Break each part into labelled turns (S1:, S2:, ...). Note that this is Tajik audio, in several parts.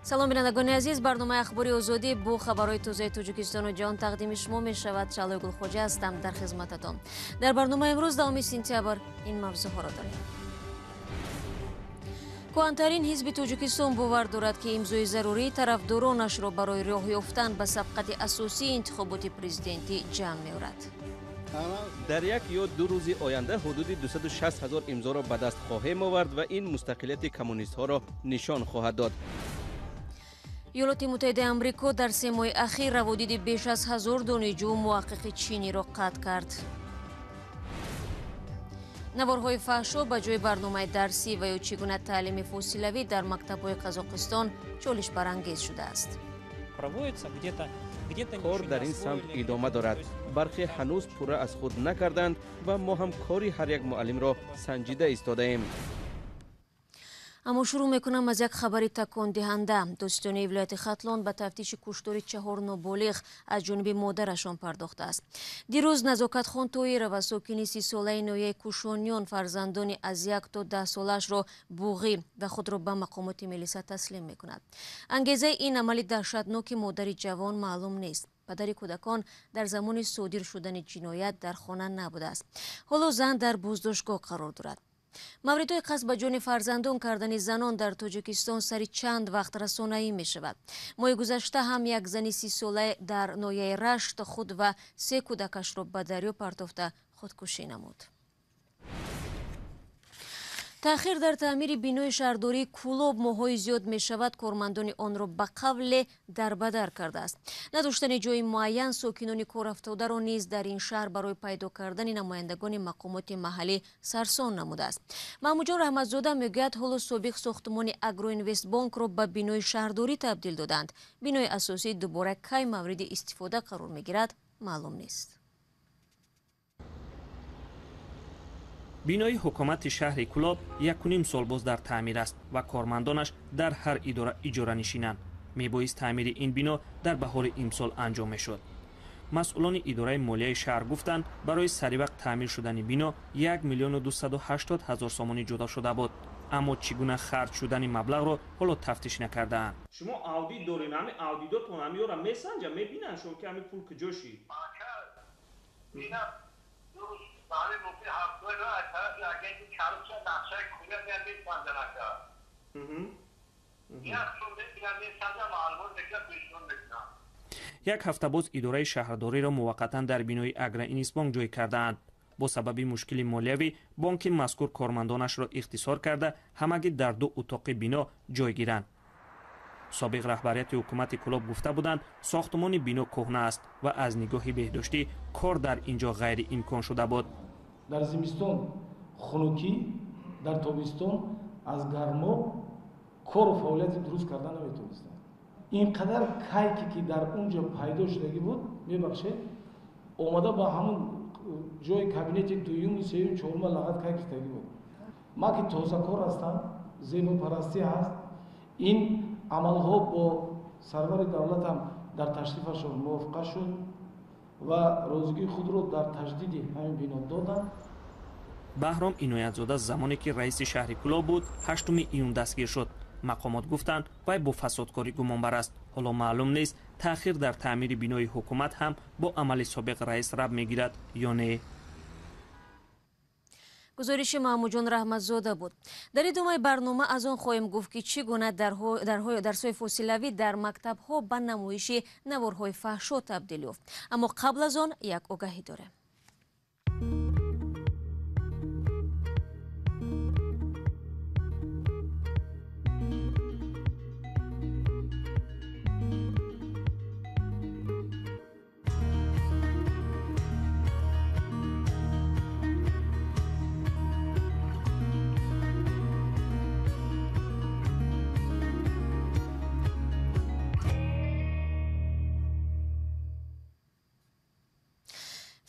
S1: Салом бинандагони азиз, барномаи Ахбори Озодӣ бо хабарҳои тозаи Тоҷикистону ҷаҳон тақдими шумо мешавад. Шаълои Гулхоҷа ҳастам дар хизмататон. Дар барномаи имрӯз 10 сентябр ин мавзӯъҳоро дорем. Кӯҳантарин ҳизби Тоҷикистон бовар дорад, ки имзои зарурии тарафдоронашро барои роҳ ёфтан ба сабқати асосии интихоботи президентӣ ҷамъ меорад.
S2: Дар як ё ду рӯзи оянда ҳудуди 260 ҳазор имзоро ба даст хоҳем овард ва ин мустақилияти коммунистҳоро нишон хоҳад дод.
S1: Иёлоти Муттаҳидаи Амрико дар 3 моҳи ахир раводиди беш аз 1000 донишҷӯ муҳаққиқи чиниро қатъ кард. Наворҳои фаҳшо ба ҷои барномаи дарсӣ ва ё чӣ гуна таълими фосилавӣ дар мактабҳои Қазоқистон чолишбарангез шудааст.
S2: Кор дар ин самт идома дорад. Бархе ҳанӯз пурра аз худ накарданд ва мо ҳам кори ҳар як муаллимро санҷида истодаем.
S1: Аммо шурӯъ мекунам аз як хабари такондиҳанда. Дӯстони вилояти Хатлон ба тафтиши куштори 4 ноболиғ аз ҷониби модарашон пардохтааст. Дирӯз Назокатхон Тоирова, сокини 30-солаи ноҳияи Кушониён, фарзандони аз 1 то 10 солаашро буғӣ ва худро ба мақомоти милиса таслим мекунад. Ангезаи ин амали даҳшатноки модари ҷавон маълум нест. Падари кӯдакон дар замони содир шудани ҷиноят дар хона набудааст. Ҳоло зан дар боздоштгоҳ қарор дорад. Мавридҳои қасд ба ҷони фарзандон кардани занон дар Тоҷикистон сари чанд вақт расонаӣ мешавад. Моҳи гузашта ҳам як зани 30-сола дар ноҳияи Рашт худ ва 3 кӯдакашро ба дарё партофта худкушӣ намуд. Таъхир дар таъмири бинои шаҳрдории Кӯлоб моҳҳои зиёд мешавад. Кормандони онро ба қавле дарбадар кардааст. Надоштани ҷои муайян сокинони корафтодаро низ дар ин шаҳр барои пайдо кардани намояндагони мақомоти маҳаллӣ сарсон намудааст. Маҳмудҷон Раҳматзода мегӯяд, ҳоло собиқ сохтмони Агроинвестбонкро ба бинои шаҳрдорӣ табдил доданд. Бинои асосӣ дубора кай мавриди истифода қарор мегирад, маълум нест.
S3: Бинои ҳукумати шаҳри Кӯлоб 1.5 сол боз дар таъмир аст ва кормандонаш дар ҳар идора иҷоранишинанд. Мебоист таъмири ин бино дар баҳори имсол анҷом мешуд. Масъулони идораи молияи шаҳр гуфтанд, барои саривақт таъмир шудани бино 1 280 000 сомонӣ ҷудо шуда буд. Аммо чӣ гуна харҷ шудани маблағро ҳоло тафтиш накардаанд. Шумо аудит доред, ҳами аудитотон ҳамиёра месанҷа, мебинанд шумо ки ҳами пул куҷо шид? Як ҳафта боз идораи шаҳрдориро муваққатан дар бинои Агроинвестбонк ҷой кардаанд. Бо сабаби мушкили молиявӣ бонки мазкур кормандонашро ихтисор карда, ҳамагӣ дар 2 утоқи бино ҷой гиранд. Собиқ раҳбарияти ҳукумати Кӯлоб гуфта буданд, сохтмони бино кӯҳна аст ва аз нигоҳи беҳдоштӣ кор дар ин ҷо ғайриимкон шуда буд.
S4: Дар зимистон хунукӣ, дар тобистон аз гармо кору фаъолияти дуруст карда наметавонистанд. Ин қадар кайке ки дар он ҷо пайдо шудагӣ буд, мебахшед, омада ба ҳамон ҷои кабинети дуюму сеюм чорума лағат кайк гирифтагӣ буд. Ман ки тозакор ҳастам, зебопарастӣ ҳаст, ин амалҳо бо сарвари давлатам дар ташрифашон мувофиқа шуд ва розигии худро дар таҷдиди ҳамин бино доданд.
S3: Баҳром Иноятзода замоне ки раиси шаҳри Кӯлоб буд, 8 июн дастгир шуд. Мақомот гуфтанд, вай бо фасодкорӣ гумонбар аст. Ҳоло маълум нест, таъхир дар таъмири бинои ҳукумат ҳам бо амали собиқ раис раб мегирад ё не.
S1: Гузориши Маҳмудҷон Раҳматзода буд. Дар идомаи барнома аз он хоҳем гуфт, ки чӣ гуна дарсҳои фосилавӣ дар мактабҳо ба намоиши наворҳои фаҳшо табдил ёфт. Аммо қабл аз он як огаҳӣ дорем.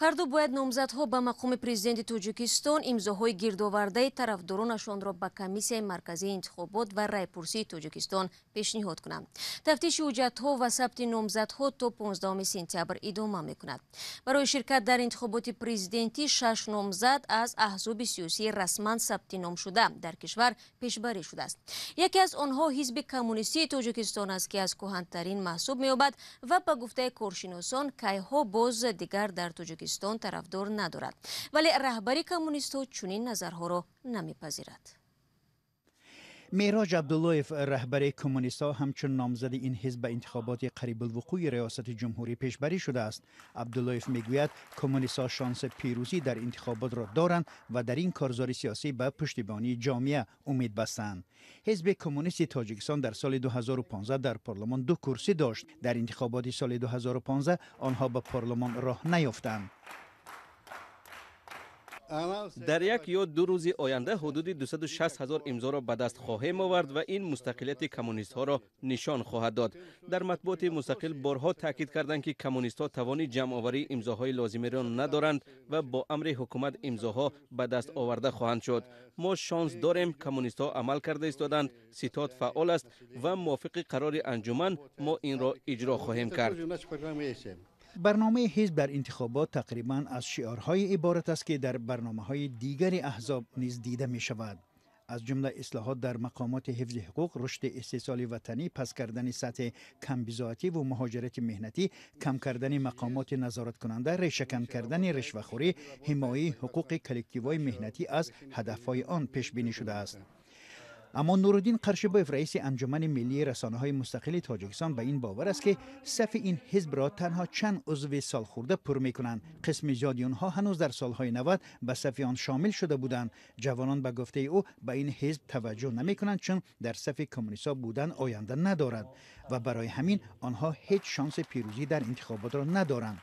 S1: Фардо бояд номзадҳо ба мақоми президенти Тоҷикистон имзоҳои гирдовардаи тарафдоронашонро ба Комиссияи марказии интихобот ва райпурсии Тоҷикистон пешниҳод кунанд. Тафтиши ҳуҷҷатҳо ва сабти номзадҳо то 15 сентябр идома мекунад. Барои ширкат дар интихоботи президентӣ 6 номзад аз аҳзоби сиёсии расман сабти ном шуда дар кишвар пешбарӣ шудааст. Яке аз онҳо Ҳизби коммунистии Тоҷикистон аст, ки аз кӯҳантарин маҳсуб меёбад ва ба гуфтаи коршиносон кайҳо боз дигар дар Тоҷикистон тарафдор надорад. Вале раҳбари коммунистҳо чунин назарҳоро намепазирад.
S5: Меҳроҷ Абдуллоев, раҳбари коммунистҳо, ҳамчун номзади ин ҳизб ба интихоботи қарибулвуқӯи риёсати ҷумҳурӣ пешбарӣ шудааст. Абдуллоев мегӯяд, коммунистҳо шонси пирӯзӣ дар интихоботро доранд ва дар ин корзори сиёсӣ ба пуштибонии ҷомеа умед бастанд. Ҳизби коммунисти Тоҷикистон дар соли 2015 дар парлумон 2 курсӣ дошт. Дар интихоботи соли 2015 онҳо ба парлумон роҳ наёфтанд.
S2: Дар як ё ду рӯзи оянда ҳудуди 260 ҳазор имзоро ба даст хоҳем овард ва ин мустақилияти коммунистҳоро нишон хоҳад дод. Дар матбуоти мустақил борҳо таъкид карданд, ки коммунистҳо тавони ҷамъоварии имзоҳои лозимиро надоранд ва бо амри ҳукумат имзоҳо ба даст оварда хоҳанд шуд. Мо шонс дорем, коммунистҳо амал карда истоданд, ситод фаъол аст ва мувофиқи қарори анҷуман мо инро иҷро хоҳем кард.
S5: Барномаи ҳизб дар интихобот тақрибан аз шиорҳое иборат аст, ки дар барномаҳои дигари аҳзоб низ дида мешавад. Аз ҷумла ислоҳот дар мақомоти ҳифзи ҳуқуқ, рушди истеҳсоли ватанӣ, паст кардани сатҳи камбизоатӣ ва муҳоҷирати меҳнатӣ, кам кардани мақомоти назораткунанда, решакан кардани ришвахӯрӣ, ҳимояи ҳуқуқи коллективҳои меҳнатӣ аз ҳадафҳои он пешбинӣ шудааст. Аммо Нуруддин Қаршибоев, раиси анҷумани миллии расонаҳои мустақили Тоҷикистон, ба ин бовар аст, ки сафи ин ҳизбро танҳо чанд узви солхӯрда пур мекунанд. Қисми зиёди онҳо ҳанӯз дар солҳои 90 ба сафи он шомил шуда буданд. Ҷавонон, ба гуфтаи ӯ, ба ин ҳизб таваҷҷӯҳ намекунанд, чун дар сафи коммунистҳо будан оянда надорад ва барои ҳамин онҳо ҳеҷ шонси пирӯзӣ дар интихоботро надоранд.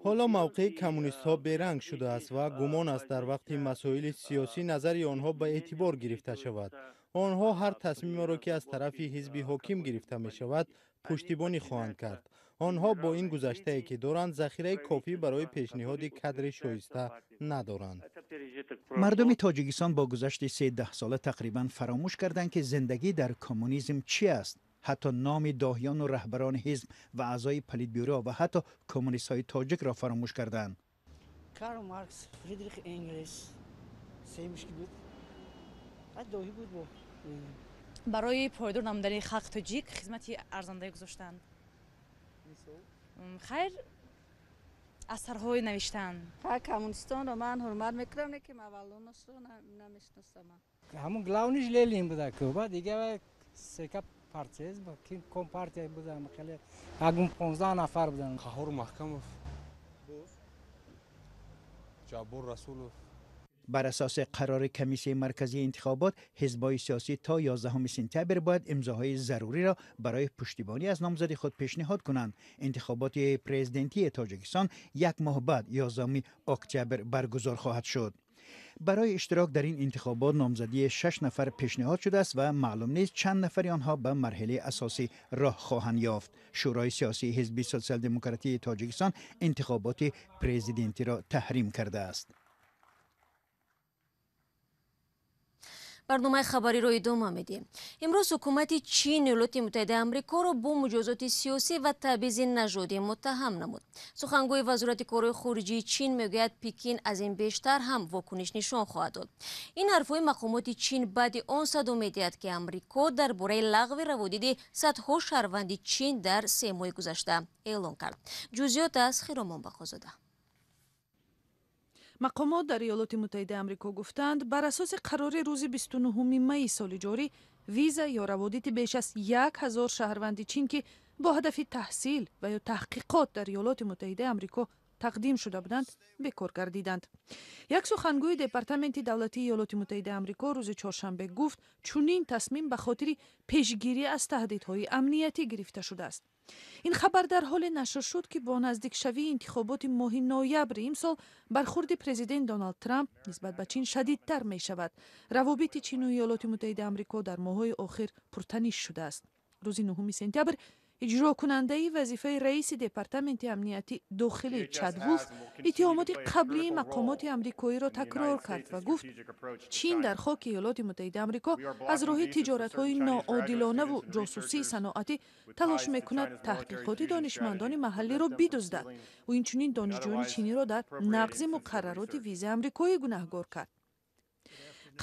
S6: Ҳоло мавқеи коммунистҳо беранг шудааст ва гумон аст, дар вақти масоили сиёсӣ назари онҳо ба эътибор гирифта шавад. Онҳо ҳар тасмимеро, ки аз тарафи ҳизби ҳоким гирифта мешавад, пуштибонӣ хоҳанд кард. Онҳо бо ин гузаштае, ки доранд, захираи кофӣ барои пешниҳоди кадри шоиста надоранд.
S5: Мардуми Тоҷикистон бо гузашти се даҳсола тақрибан фаромӯш карданд, ки зиндагӣ дар коммунизм чи аст. Ҳатто номи доҳиёну раҳбарони ҳизб ва аъзои политбюро ва ҳатто коммунистҳои тоҷикро фаромӯш карданд.
S7: Карл Маркс, Фридрих Энгелс семушки буд, доҳӣ буд.
S8: Барои пойдор намудани халқи тоҷик хизмати арзандае гузоштанд. Хайр, асарҳое навиштанд.
S9: Коммунистонро ман ҳурмат мекунам, не ки мавлонашро намешиносам.
S7: Ҳамун главниш Ленин буда, ку ба дига сека партия, компартия буданд, хеле ягон 15 нафар буданд.
S10: Қаҳор Маҳкамов, Ҷаббор Расулов.
S5: Бар асоси қарори Комиссияи марказии интихобот, ҳизбҳои сиёсӣ то 11 сентябр бояд имзоҳои заруриро барои пуштибонӣ аз номзади худ пешниҳод кунанд. Интихоботи президентии Тоҷикистон як моҳ баъд, 11 октябр баргузор хоҳад шуд. Барои иштирок дар ин интихобот номзадии 6 нафар пешниҳод шудааст ва маълум нест, чанд нафари онҳо ба марҳилаи асосӣ роҳ хоҳанд ёфт. Шӯрои сиёсии Ҳизби Сотсиал-демократии Тоҷикистон интихоботи президентиро таҳрим кардааст.
S1: Барномаи хабариро идома медиҳем. Имрӯз ҳукумати Чин Иёлоти Муттаҳидаи Амрикоро бо муҷозоти сиёсӣ ва табъизи нажодӣ муттаҳам намуд. Сухангӯи Вазорати корҳои хориҷии Чин мегӯяд, Пекин аз ин бештар ҳам вокуниш нишон хоҳад дод. Ин ҳарфҳои мақомоти Чин баъди он садо медиҳад, ки Амрико дар бораи лағви раводиди садҳо шаҳрванди Чин дар 3 моҳи гузашта эълон кард. Ҷузъиёт аз Хиромон Бақозода.
S11: Мақомот дар Иёлоти Муттаҳидаи Амрико гуфтанд, бар асоси қарори рӯзи 29 майи соли ҷорӣ виза ё раводити беш аз 1000 шаҳрванди Чин, ки бо ҳадафи таҳсил ва ё таҳқиқот дар Иёлоти Муттаҳидаи Амрико тақдим шуда буданд, бекор гардиданд. Як сухангӯи Департаменти давлатии Иёлоти Муттаҳидаи Амрико рӯзи чоршанбе гуфт, чунин тасмим ба хотири пешгирӣ аз таҳдидҳои амниятӣ гирифта шудааст. Ин хабар дар ҳоле нашр шуд, ки бо наздикшавии интихоботи моҳи ноябри имсол бархурди президент Доналд Трамп нисбат ба Чин шадидтар мешавад. Равобити Чину Иёлоти Муттаҳидаи Амрико дар моҳҳои охир пуртаниш шудааст. Рӯзи 9 сентябр Иҷрокунандаи вазифаи раиси Департаменти амнияти дохилӣ Чад Вулф иттиҳомоти қаблии мақомоти амрикоиро такрор кард ва гуфт, Чин дар хоки Иёлоти Муттаҳидаи Амрико аз роҳи тиҷоратҳои ноодилонаву ҷосусии саноатӣ талош мекунад таҳқиқоти донишмандони маҳаллиро бидуздад. Ӯ инчунин донишҷӯёни чиниро дар нақзи муқаррароти визаи амрикоӣ гунаҳгор кард.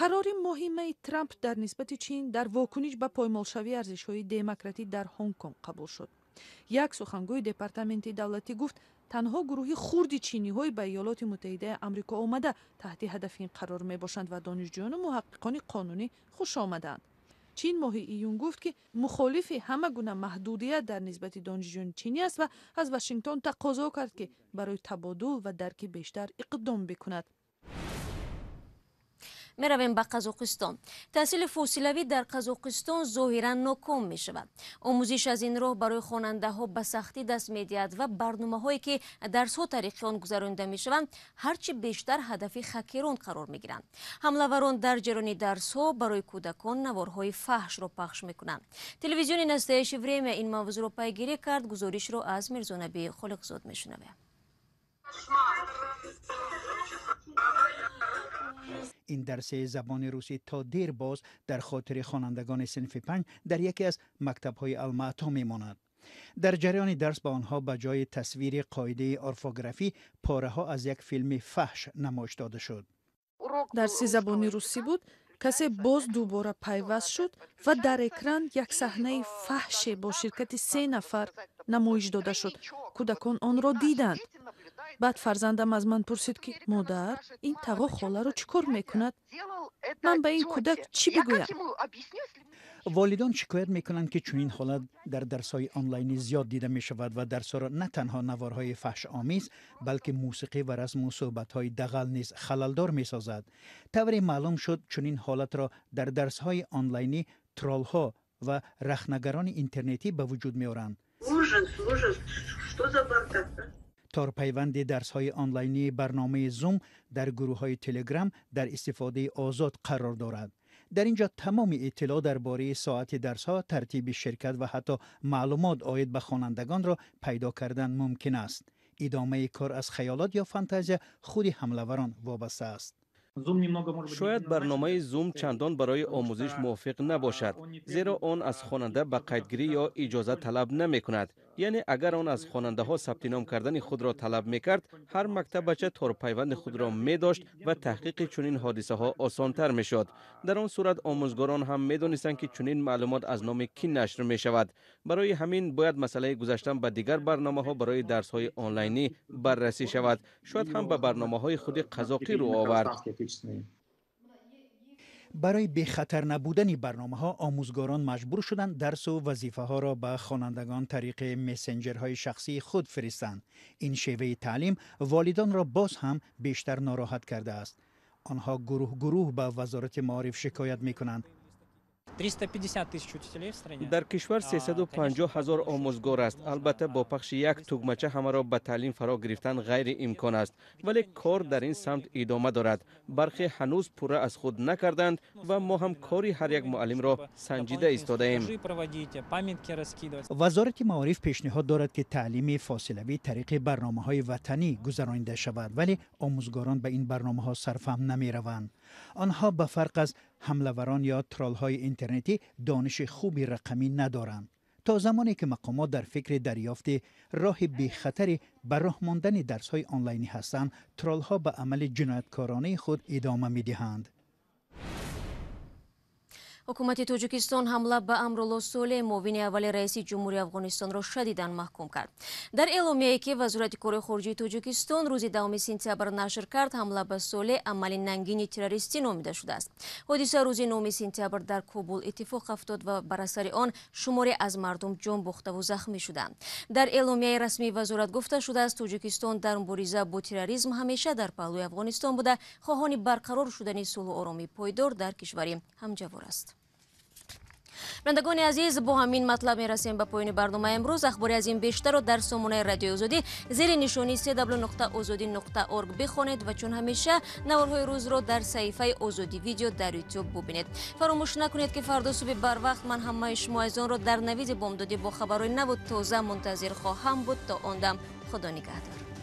S11: Қарори моҳи майи Трамп дар нисбати Чин дар вокуниш ба поймолшавии арзишҳои демократӣ дар Ҳонконг қабул шуд. Як сухангӯи департаменти давлатӣ гуфт, танҳо гурӯҳи хурди чиниҳои ба Иёлоти Муттаҳидаи Амрико омада таҳти ҳадафи ин қарор мебошанд ва донишҷӯёну муҳаққиқони қонунӣ хуш омадаанд. Чин моҳи июн гуфт, ки мухолифи ҳама гуна маҳдудият дар нисбати донишҷӯёни чинӣ аст ва аз Вашингтон тақозо кард, ки барои табодул ва дарки бештар иқдом бикунад.
S1: Меравем ба Қазоқистон. Таҳсили фосилавӣ дар Қазоқистон зоҳиран ноком мешавад. Омӯзиш аз ин роҳ барои хонандаҳо ба сахтӣ даст медиҳад ва барномаҳое, ки дарсҳо тариқи он гузаронида мешаванд, ҳарчи бештар ҳадафи хакерон қарор мегиранд. Ҳамлаварон дар ҷараёни дарсҳо барои кӯдакон наворҳои фаҳшро пахш мекунанд. Телевизиони «Настоящее время» ин мавзӯъро пайгирӣ кард. Гузоришро аз Мирзонаби Холиқзод мешунавем.
S5: Ин дарси забони русӣ то дер боз дар хотири хонандагони синфи 5 дар яке аз мактабҳои Алмаато мемонад. Дар ҷараёни дарс ба онҳо ба ҷои тасвири қоидаи орфографӣ пораҳо аз як филми фаҳш намоиш дода шуд.
S11: Дарси забони русӣ буд. Касе боз дубора пайваст шуд ва дар экран як саҳнаи фаҳше бо ширкати се нафар намоиш дода шуд. Кӯдакон онро диданд. Баъд фарзандам аз ман пурсид, ки модар, ин тағо холаро чӣ кор мекунад? Ман ба ин кӯдак чӣ бигӯям?
S5: Волидон шикоят мекунанд, ки чунин ҳолат дар дарсҳои онлайнӣ зиёд дида мешавад ва дарсҳоро на танҳо наворҳои фаҳшомез, балки мусиқӣ ва расму суҳбатҳои дағал низ халалдор месозад. Тавре маълум шуд, чунин ҳолатро дар дарсҳои онлайнӣ троллҳо ва рахнагарони интернетӣ ба вуҷуд меоранд. Торпайванди дарсҳои онлайнии барномаи Zoom дар гурӯҳҳои Телеграм дар истифодаи озод қарор дорад. Дар ин ҷо тамоми иттилоъ дар бораи соати дарсҳо, тартиби ширкат ва ҳатто маълумот оид ба хонандагонро пайдо кардан мумкин аст. Идомаи кор аз хаёлот ё фантазия худи ҳамлаварон вобаста аст.
S2: Шояд барномаи Zoom чандон барои омӯзиш мувофиқ набошад, зеро он аз хонанда ба қайдгирӣ ё иҷоза талаб намекунад. Яъне агар он аз хонандаҳо сабтином кардани худро талаб мекард, ҳар мактаббача торпайванди худро медошт ва таҳқиқи чунин ҳодисаҳо осонтар мешуд. Дар он сурат омӯзгорон ҳам медонистанд, ки чунин маълумот аз номи кӣ нашр мешавад. Барои ҳамин бояд масъалаи гузаштан ба дигар барномаҳо барои дарсҳои онлайнӣ баррасӣ шавад. Шояд ҳам ба барномаҳои худи қазоқӣ рӯ овард.
S5: Барои бехатар набудани барномаҳо омӯзгорон маҷбур шуданд дарсу вазифаҳоро ба хонандагон тариқи мессенҷерҳои шахсии худ фиристанд. Ин шеваи таълим волидонро боз ҳам бештар нороҳат кардааст. Онҳо гурӯҳ гурӯҳ ба Вазорати маориф шикоят мекунанд.
S2: Дар кишвар 350 ҳазор омӯзгор аст. Албатта, бо пахши як тугмача ҳамаро ба таълим фаро гирифтан ғайриимкон аст, вале кор дар ин самт идома дорад. Бархе ҳанӯз пурра аз худ накарданд ва мо ҳам кори ҳар як муаллимро санҷида истодаем.
S5: Вазорати маориф пешниҳод дорад, ки таълими фосилавӣ тариқи барномаҳои ватанӣ гузаронида шавад, вале омӯзгорон ба ин барномаҳо сарфаҳм намераванд. Онҳо ба фарқ аз ҳамлаварон ё троллҳои интернетӣ дониши хуби рақамӣ надоранд. То замоне ки мақомот дар фикри дарёфти роҳи бехатари ба роҳ мондани дарсҳои онлайнӣ ҳастанд, троллҳо ба амали ҷинояткоронаи худ идома медиҳанд.
S1: Ҳукумати Тоҷикистон ҳамла ба Амрулло Солеҳ, муовини аввали раиси ҷумҳурии Афғонистонро шадидан маҳкум кард. Дар эъломияе, ки Вазорати корҳои хориҷии Тоҷикистон рӯзи 10 сентябр нашр кард, ҳамла ба Солеҳ амали нангини террористӣ номида шудааст. Ҳодиса рӯзи 9 сентябр дар Кобул иттифоқ афтод ва бар асари он шуморе аз мардум ҷон бохтаву захмӣ шуданд. Дар эъломияи расмии вазорат гуфта шудааст, Тоҷикистон дар мубориза бо терроризм ҳамеша дар паҳлӯи Афғонистон буда, хоҳони барқарор шудани сулҳу оромии пойдор дар кишвари ҳамҷавор аст. Бинандагони азиз, бо ҳамин матлаб мерасем ба поёни барномаи имрӯз. Ахбори аз ин бештарро дар сомонаи Радиои Озодӣ зери нишонии cw.ozodi.org бихонед ва чун ҳамеша наворҳои рӯзро дар саҳифаи Озодӣ Видео дар Ютуб бубинед. Фаромӯш накунед, ки фардо субҳи барвақт ман ҳамаи шумо азизонро дар навиди бомдодӣ бо хабарҳои наву тоза мунтазир хоҳам буд. То он дам, Худо нигаҳдор.